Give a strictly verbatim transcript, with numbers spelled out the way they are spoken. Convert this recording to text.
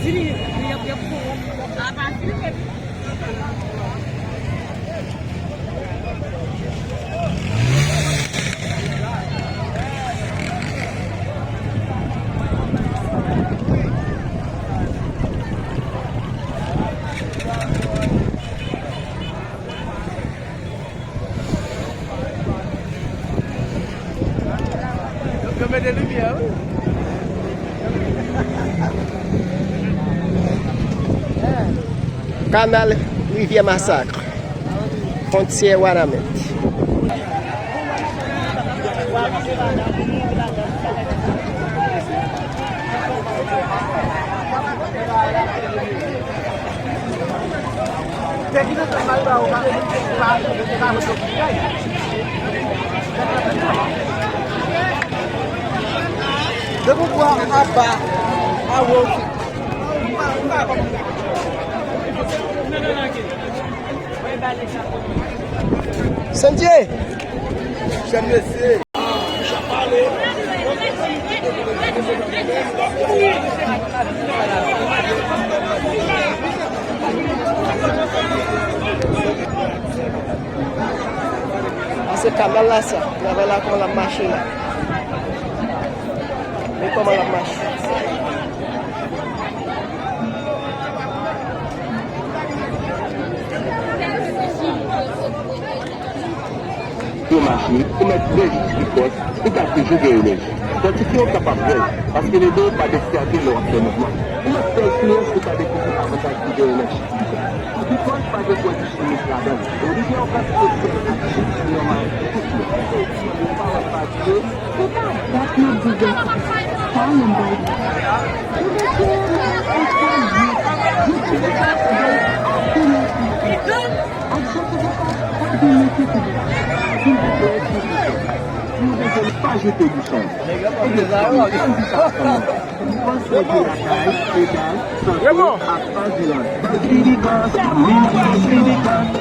Yo mete limyè, wi. Kanal Rivyè Masak, fwontyè Wanament. Sendie! Jèn mesye. A se kanal la sa. Travay la kòman l ap mache la. Men kòman l ap mache. Yo mache, ou mèt vèj ti pòs, ou ka toujou gen enèji. Fòtifye w kapab vèj, paske lede w pa destèke lè w ap fè mouvman. Ou mèt fè eksperyans ou ka dekouvri avantaj ki gen enèji. Ti pòs pa gen pwodui chimik ladan l. Ou gen yon kantite sèl ki chimik nòmal pou tout moun. Ou pa wè pa dwe. Se pa dat n ap di dèt sa, pa yon bay. Silvouplè, pa jete bouchon. Ou gen fanmi, fanmi sa fanmi. Panse de lakay, egal, sante, ak anvilònman.